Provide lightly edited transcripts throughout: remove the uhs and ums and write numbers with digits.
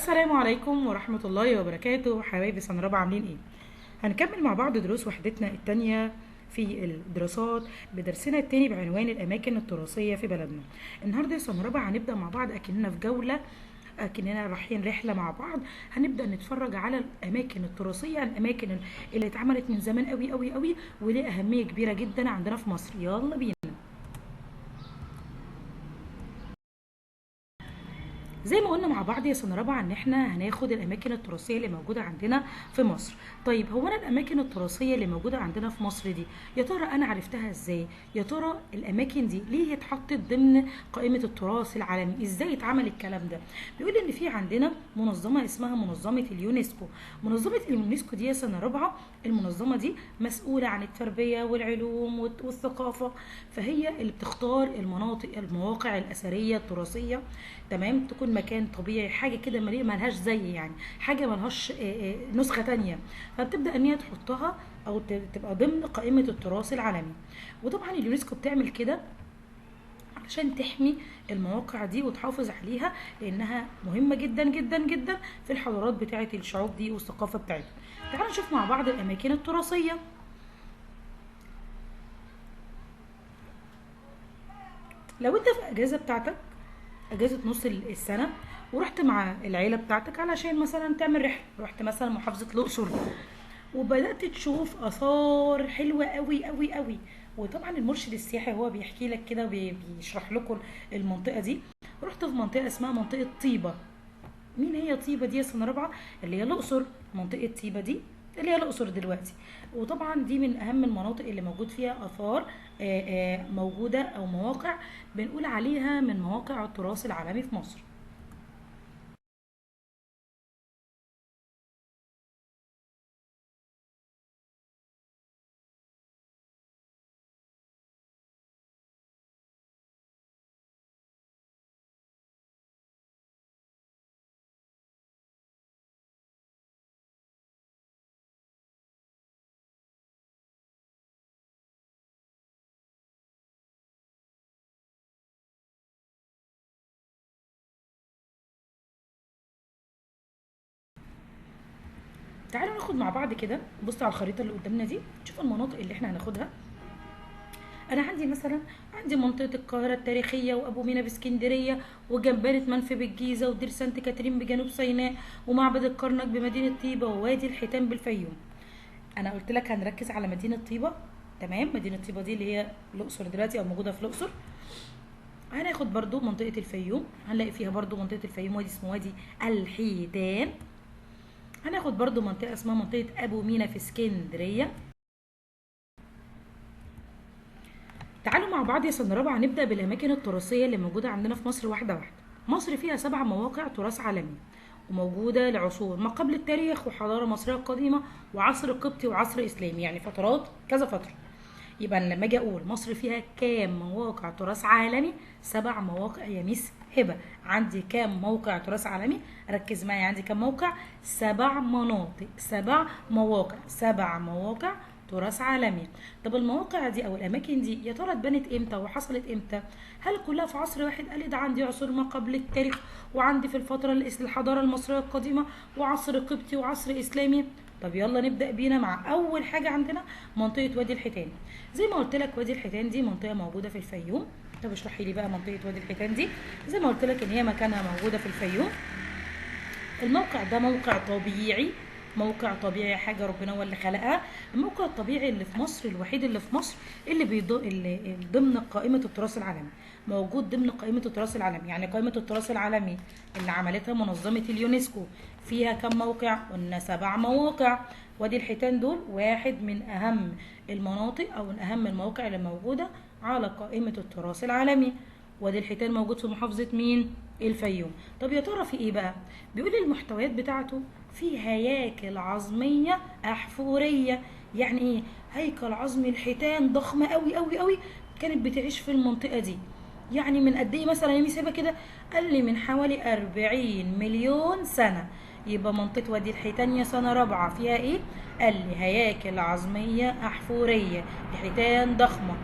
السلام عليكم ورحمة الله وبركاته. حبايبي سنة رابعة عاملين ايه؟ هنكمل مع بعض دروس وحدتنا التانية في الدراسات بدرسنا التاني بعنوان الأماكن التراثية في بلدنا. النهاردة يا سنة رابعة هنبدأ مع بعض أكننا في جولة، أكننا رايحين رحلة مع بعض. هنبدأ نتفرج على الأماكن التراثية، الأماكن اللي اتعملت من زمان قوي قوي قوي وليه أهمية كبيرة جدا عندنا في مصر. يلا بينا. زي ما قلنا مع بعض يا سنة رابعة ان احنا هناخد الاماكن التراثية اللي موجودة عندنا في مصر. طيب هو انا الاماكن التراثية اللي موجودة عندنا في مصر دي يا ترى انا عرفتها ازاي؟ يا ترى الاماكن دي ليه اتحطت ضمن قائمة التراث العالمي؟ ازاي اتعمل الكلام ده؟ بيقول ان في عندنا منظمة اسمها منظمة اليونسكو. منظمة اليونسكو دي يا سنة رابعة المنظمة دي مسؤولة عن التربية والعلوم والثقافة، فهي اللي بتختار المناطق المواقع الأثرية التراثية، تمام، تكون مكان طبيعي، حاجة كده ملهاش زي، يعني حاجة ملهاش نسخة تانية، فبتبدأ ان هي تحطها او تبقى ضمن قائمة التراث العالمي. وطبعا اليونسكو بتعمل كده علشان تحمي المواقع دي وتحافظ عليها لانها مهمة جدا جدا جدا في الحضارات بتاعة الشعوب دي والثقافة بتاعتهم. تعالوا نشوف مع بعض الاماكن التراثية. لو انت في اجازة بتاعتك، اجازة نص السنة، ورحت مع العيلة بتاعتك علشان مثلا تعمل رحلة، رحت مثلا محافظة الأقصر وبدأت تشوف آثار حلوة قوي قوي قوي، وطبعا المرشد السياحي هو بيحكي لك كده وبيشرح لكم المنطقة دي. رحت في منطقة اسمها منطقة طيبة. مين هي طيبة دي يا سنة رابعة؟ اللي هي الأقصر. منطقة طيبة دي اللي هي الأقصر دلوقتي، وطبعا دي من أهم المناطق اللي موجود فيها آثار، موجودة أو مواقع بنقول عليها من مواقع التراث العالمي في مصر. تعالوا ناخد مع بعض كده، بصوا على الخريطة اللي قدامنا دي، شوف المناطق اللي احنا هناخدها. انا عندي مثلا منطقة القاهرة التاريخية وابو مينا باسكندرية وجبانة منف بالجيزة ودير سانت كاترين بجنوب سيناء ومعبد الكرنك بمدينة طيبة ووادي الحيتان بالفيوم. انا قلت لك هنركز على مدينة طيبة، تمام؟ مدينة طيبة دي اللي هي الأقصر دلوقتي او موجودة في الأقصر. هناخد برضو منطقة الفيوم، هنلاقي فيها برضو منطقة الفيوم وادي اسمه وادي الحيتان. هناخد برضو منطقة اسمها منطقة أبو مينا في اسكندرية. تعالوا مع بعض يا سنة رابعة نبدأ بالأماكن التراثية اللي موجودة عندنا في مصر واحدة واحدة. مصر فيها 7 مواقع تراث عالمي وموجودة لعصور ما قبل التاريخ وحضارة مصرية قديمة وعصر قبطي وعصر إسلامي، يعني فترات كذا فترة. يبقى أنا لما أجي أقول مصر فيها كام مواقع تراث عالمي؟ 7 مواقع يا ميس هبة. عندي كام موقع تراث عالمي؟ ركز معايا، عندي كام موقع؟ 7 مناطق، 7 مواقع، 7 مواقع تراث عالمي. طب المواقع دي او الاماكن دي يا ترى اتبنت امتى وحصلت امتى؟ هل كلها في عصر واحد؟ قال لي ده عندي عصور ما قبل التاريخ، وعندي في الفتره الحضاره المصريه القديمه، وعصر قبطي، وعصر اسلامي. طب يلا نبدا بينا مع اول حاجه عندنا منطقه وادي الحيتان. زي ما قلت لك وادي الحيتان دي منطقه موجوده في الفيوم. طب اشرحي لي بقى منطقه وادي الحيتان دي. زي ما قلت لك ان هي مكانها موجوده في الفيوم. الموقع ده موقع طبيعي، موقع طبيعي، حاجة ربنا هو اللي خلقها. الموقع الطبيعي اللي في مصر، الوحيد اللي في مصر اللي ضمن قائمة التراث العالمي، موجود ضمن قائمة التراث العالمي. يعني قائمة التراث العالمي اللي عملتها منظمة اليونسكو فيها كم موقع؟ قلنا 7 مواقع. وادي الحيتان دول واحد من أهم المناطق أو من أهم المواقع اللي موجودة على قائمة التراث العالمي. وادي الحيتان موجود في محافظة مين؟ الفيوم. طب يا ترى في ايه بقى؟ بيقول المحتويات بتاعته في هياكل عظمية أحفورية. يعني ايه؟ هيكل عظمي الحيتان ضخمة قوي قوي قوي كانت بتعيش في المنطقة دي. يعني من قد ايه مثلا يا ميس هبة كده؟ قال لي من حوالي 40 مليون سنة. يبقى منطقة وادي الحيتان يا سنة رابعة فيها ايه؟ قال لي هياكل عظمية أحفورية لحيتان ضخمة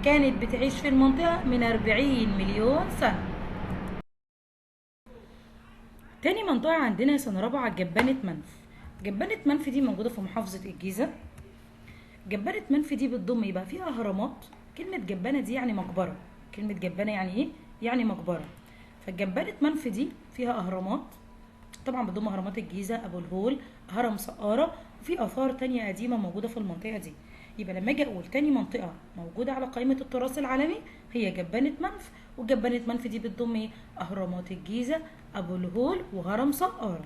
كانت بتعيش في المنطقة من 40 مليون سنة. تاني منطقة عندنا سنة رابعة جبانة منف. جبانة منف دي موجودة في محافظة الجيزة. جبانة منف دي بتضم يبقى فيها أهرامات. كلمة جبانة دي يعني مقبرة، كلمة جبانة يعني إيه؟ يعني مقبرة. فجبانة منف دي فيها أهرامات، طبعا بتضم أهرامات الجيزة، أبو الهول، هرم سقارة، وفي آثار تانية قديمة موجودة في المنطقة دي. يبقى لما أجي أقول تاني منطقة موجودة على قائمة التراث العالمي هي جبانة منف، وجبانة منف دي بتضم إيه؟ أهرامات الجيزة، أبو الهول، وهرم سقارة.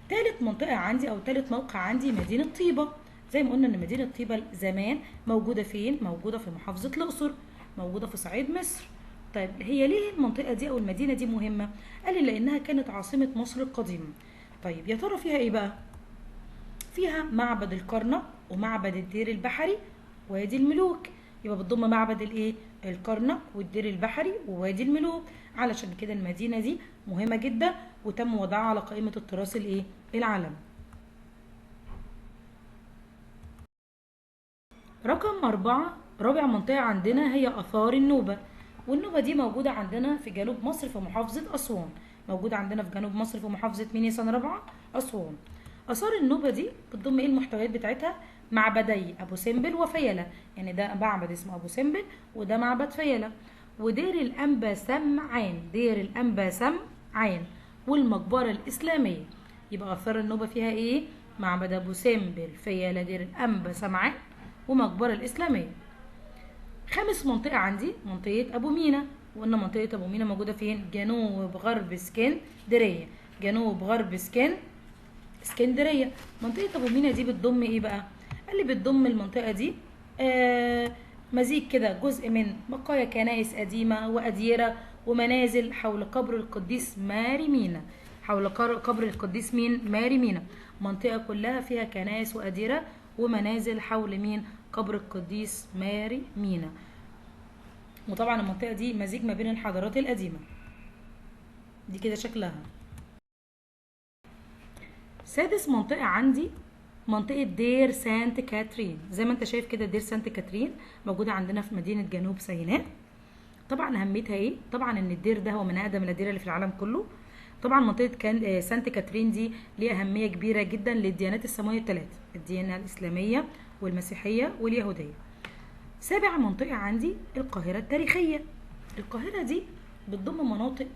تالت منطقة عندي أو تالت موقع عندي مدينة طيبة. زي ما قلنا إن مدينة طيبة زمان موجودة فين؟ موجودة في محافظة الأقصر، موجودة في صعيد مصر. طيب هي ليه المنطقة دي أو المدينة دي مهمة؟ قال لي لأنها كانت عاصمة مصر القديمة. طيب يا ترى فيها إيه بقى؟ فيها معبد الكرنك ومعبد الدير البحري وادي الملوك. يبقى بتضم معبد الايه؟ الكرنك والدير البحري ووادي الملوك. علشان كده المدينة دي مهمة جدا وتم وضعها على قائمة التراث الايه؟ العالمي. رقم 4، رابع منطقة عندنا هي آثار النوبة. والنوبة دي موجودة عندنا في جنوب مصر في محافظة أسوان. موجودة عندنا في جنوب مصر في محافظة مين يا سنة رابعة؟ أسوان. آثار النوبة دي بتضم ايه المحتويات بتاعتها؟ معبدي أبو سمبل وفيلة، يعني ده معبد اسمه أبو سمبل وده معبد فيلة، ودير الأنبا سمعان، دير الأنبا سمعان، والمقبرة الإسلامية. يبقى آثار النوبة فيها ايه؟ معبد أبو سمبل، فيلة، دير الأنبا سمعان، ومقبرة الإسلامية. خامس منطقة عندي منطقة أبو مينا، وقلنا منطقة أبو مينا موجودة فين؟ جنوب غرب اسكندرية، جنوب غرب اسكندرية. منطقة أبو مينا دي بتضم ايه بقى؟ قال لي بتضم المنطقة دي مزيج كده، جزء من بقايا كنائس قديمة وأديرة ومنازل حول قبر القديس ماري مينا، حول قبر القديس مين؟ ماري مينا. منطقة كلها فيها كنائس وأديرة ومنازل حول مين؟ قبر القديس ماري مينا. وطبعا المنطقة دي مزيج ما بين الحضارات القديمة. دي كده شكلها. سادس منطقة عندي منطقة دير سانت كاترين. زي ما انت شايف كده دير سانت كاترين موجودة عندنا في مدينة جنوب سيناء. طبعا اهميتها ايه؟ طبعا ان الدير ده هو من اقدم الاديرة اللي في العالم كله. طبعا منطقة سانت كاترين دي ليها أهمية كبيرة جدا للديانات السماوية الثلاث، الديانة الإسلامية والمسيحية واليهودية. سابع منطقة عندي القاهرة التاريخية. القاهرة دي بتضم مناطق،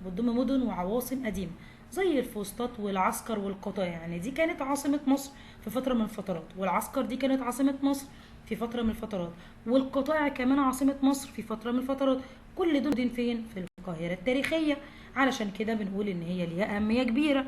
بتضم مدن وعواصم قديمة زي الفسطاط والعسكر والقطاع. يعني دي كانت عاصمة مصر في فترة من الفترات، والعسكر دي كانت عاصمة مصر في فترة من الفترات، والقطاع كمان عاصمة مصر في فترة من الفترات. كل دول فين؟ في القاهرة التاريخية. علشان كده بنقول ان هي ليها أهمية كبيرة.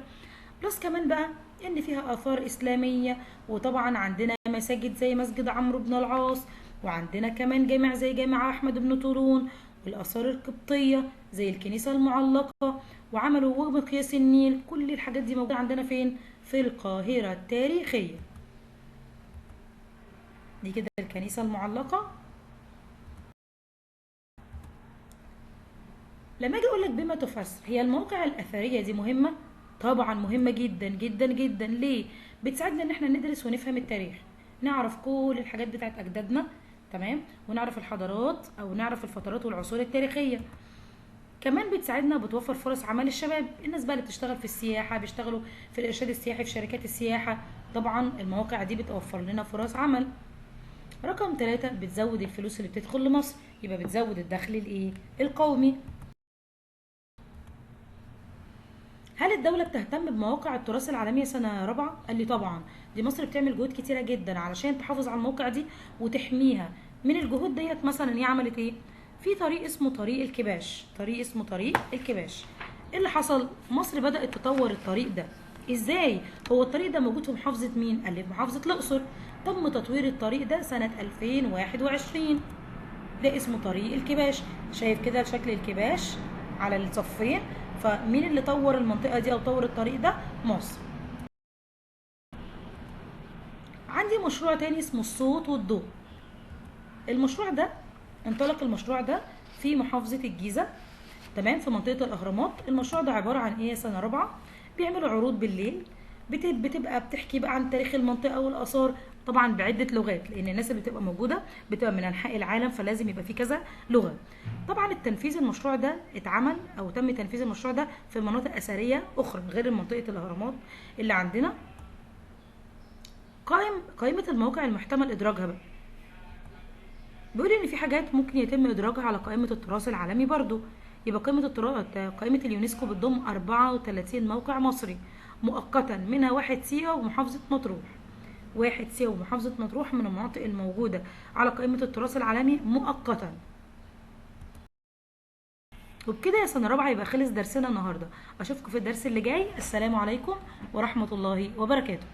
بلس كمان بقى ان فيها آثار إسلامية، وطبعا عندنا مساجد زي مسجد عمرو بن العاص، وعندنا كمان جامع زي جامع أحمد بن طولون، والآثار القبطية زي الكنيسة المعلقة، وعملوا مقياس النيل. كل الحاجات دي موجودة عندنا فين؟ في القاهرة التاريخية. دي كده الكنيسة المعلقة. لما اجي اقول لك بما تفسر هي المواقع الأثرية دي مهمة؟ طبعا مهمة جدا جدا جدا. ليه؟ بتساعدنا ان احنا ندرس ونفهم التاريخ، نعرف كل الحاجات بتاعت اجدادنا، تمام، ونعرف الحضارات او نعرف الفترات والعصور التاريخية. كمان بتساعدنا، بتوفر فرص عمل للشباب، الناس بقى اللي بتشتغل في السياحة، بيشتغلوا في الارشاد السياحي، في شركات السياحة. طبعا المواقع دي بتوفر لنا فرص عمل. رقم 3 بتزود الفلوس اللي بتدخل لمصر، يبقى بتزود الدخل الايه؟ القومي. هل الدولة بتهتم بمواقع التراث العالمي سنة رابعة؟ قال لي طبعا، دي مصر بتعمل جهود كتيرة جدا علشان تحافظ على المواقع دي وتحميها. من الجهود ديت مثلا هي عملت ايه؟ في طريق اسمه طريق الكباش، طريق اسمه طريق الكباش. ايه اللي حصل؟ مصر بدأت تطور الطريق ده. ازاي؟ هو الطريق ده موجود في محافظة مين؟ قال لي في محافظة الأقصر. تم تطوير الطريق ده سنة 2021. ده اسمه طريق الكباش. شايف كده شكل الكباش على الصفين؟ فمين اللي طور المنطقة دي أو طور الطريق ده؟ مصر. عندي مشروع تاني اسمه الصوت والضوء. المشروع ده انطلق المشروع ده في محافظة الجيزة، تمام، في منطقة الأهرامات. المشروع ده عبارة عن ايه؟ سنة رابعة بيعملوا عروض بالليل، بتبقى بتحكي بقى عن تاريخ المنطقة والآثار. طبعا بعدة لغات، لان الناس اللي بتبقى موجودة بتبقى من انحاء العالم، فلازم يبقى في كذا لغة. طبعا التنفيذ المشروع ده اتعمل او تم تنفيذ المشروع ده في مناطق اثرية اخرى غير منطقة الاهرامات اللي عندنا. قائمة المواقع المحتمل ادراجها بقى، بيقول ان في حاجات ممكن يتم ادراجها على قائمة التراث العالمي برضو. يبقى قائمة التراث، قائمة اليونسكو بتضم 34 موقع مصري مؤقتا، منها واحد سيوة ومحافظة مطروح. واحد سيوة ومحافظة مطروح من المناطق الموجودة على قائمة التراث العالمي مؤقتا. وبكده يا سنة رابعة يبقى خلص درسنا النهاردة. أشوفكم في الدرس اللي جاي. السلام عليكم ورحمة الله وبركاته.